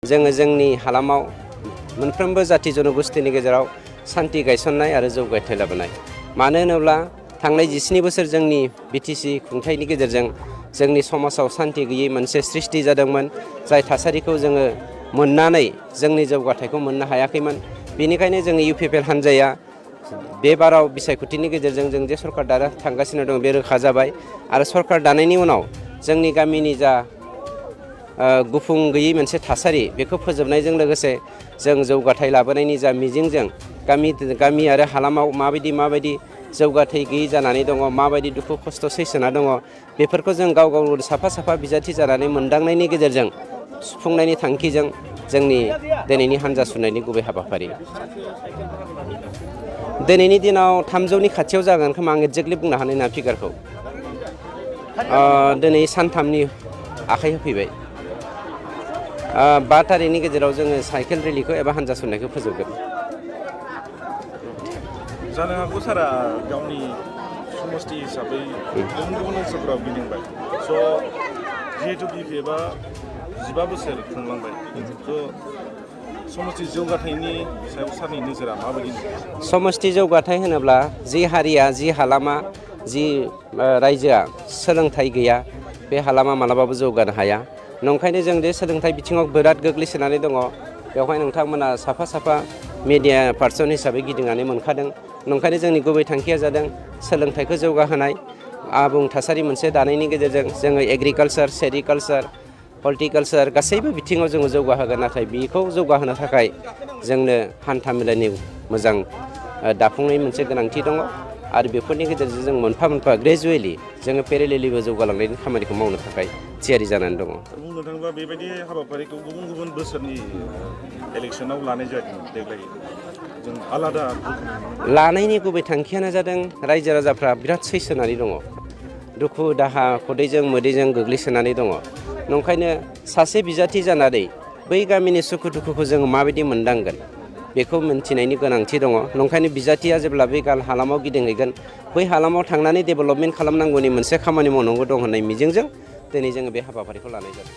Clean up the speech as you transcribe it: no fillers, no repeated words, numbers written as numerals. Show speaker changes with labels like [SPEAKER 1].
[SPEAKER 1] जोङो जोंनि हालामाव मोनफ्रोमबो जाति जनगोष्ठीनि गेजेराव सान्थि गायसननाय आरो जौगाथाय लाबोनाय। मानो होनोब्ला थांनाय 17 बोसोर जोंनि बिटिसि खुंथायनि गेजेरजों जोंनि समाजाव सान्थि गैयै मोनसे सृष्टि जादोंमोन, जाय थासारिखौ जोङो मोननानै जोंनि जौगाथायखौ मोननो हायाखैमोन। बेनिखायनो जोङो इउपिपिएल हान्जाया बे बाराव बिसायख'थिनि गेजेरजों जों जे सरकार दानो थांगासिनो दं बे रोखा जाबाय आरो सरकार दानायनि उनाव जोंनि गामिनि जा गुफुं गैयै मोनसे थासारि बेखौ फोजोबनायजों लोगोसे जों जौगाथाय लाबोनायनि जा मिजिंजों गामि आरो हालामाव माबायदि जौगाथाय गैयै जानानै दङ, माबायदि दुखु खस्थ' सैसोना दङ, बेफोरखौ जों गाव साफा बिजाथि जानानै मोनदांनायनि गेजेरजों सुफुंनायनि थांखिजों जोंनि दिनैनि हान्जा सुनायनि गुबै हाबाफारि। दिनैनि दिनाव 300नि खाथियाव जागोन खोमा, आं एक्जेक्टलि बुंनो हानाय नङा फिगारखौ। दिनै सानथामनि आखाइ होफैबाय। 5 थारिखनि गेजेराव जोङो साइकेल रेलिखौ एबा हान्जा सुनायखौ फोजोबगोन।
[SPEAKER 2] जानो हागौ सारा गावनि समस्ति हिसाबै गुबुन ओनसोलफोराव गिदिंबाय। स' जिहेतु बिपिएफआ 15 बोसोर खुंलांबाय, स' समस्ति जौगाथायनि सायाव सारनि नोजोरा माबायदि?
[SPEAKER 1] समस्ति जौगाथाय होनोब्ला जि हारिया, जि हालामा, जि रायजोआ सोलोंथाइ गैया बे हालामा मालाबाबो जौगानो हाया। नंखायनो जों बे सोलोंथाइ बिथिङाव बिराद गोग्लैसोनानै दङ। बेवहाय नोंथांमोना साफा मिडिया पार्सन हिसाबै गिदिंनानै मोनखादों। नंखायनो जोंनि गुबै थांखिया जादों सोलोंथाइखौ जौगाहोनाय, आबुं थासारि मोनसे दानायनि गेजेरजों जोङो एग्रिकालसार, सेरिकालसार, हर्टिकालसार गासैबो बिथिङाव जोङो जौगाहोगोन। नाथाय बेखौ जौगाहोनो थाखाय जोंनो हान्था मेलानि मोजां दाफुंनाय मोनसे गोनांथि दङ आरो बेफोरनि गेजेरजों जों मोनफा ग्रेजुवेलि जोङो पेरेलेलिबो जौगालांनायनि खामानिखौ मावनो थाखाय थियारि जानानै दङ।
[SPEAKER 2] बुंनो थाङोब्ला बेबायदि हाबाफारिखौ गुबुन बोसोरनि इलेक्सनाव लानाय जायाखैमोन। देग्लाय जों आलादा
[SPEAKER 1] लानायनि गुबै थांखियानो जादों रायजो राजाफ्रा बिराद सैसोनानै दङ, दुखु दाहा खदैजों मोदैजों गोग्लैसोनानै दङ। नंखायनो सासे बिजाथि जानानै बै गामिनि सुखु दुखुखौ जोङो माबायदि मोनदांगोन बेखौ मिन्थिनायनि गोनांथि दङ। नंखायनो बिजाथिया जेब्ला बै हालामाव गिदिंहैगोन, बै हालामाव थांनानै डेभेलपमेन्ट खालामनांगौनि मोनसे खामानि मावनांगौ दं होननाय मिजिंजों दिनै जोङो बे हाबाफारिखौ लानाय जादों।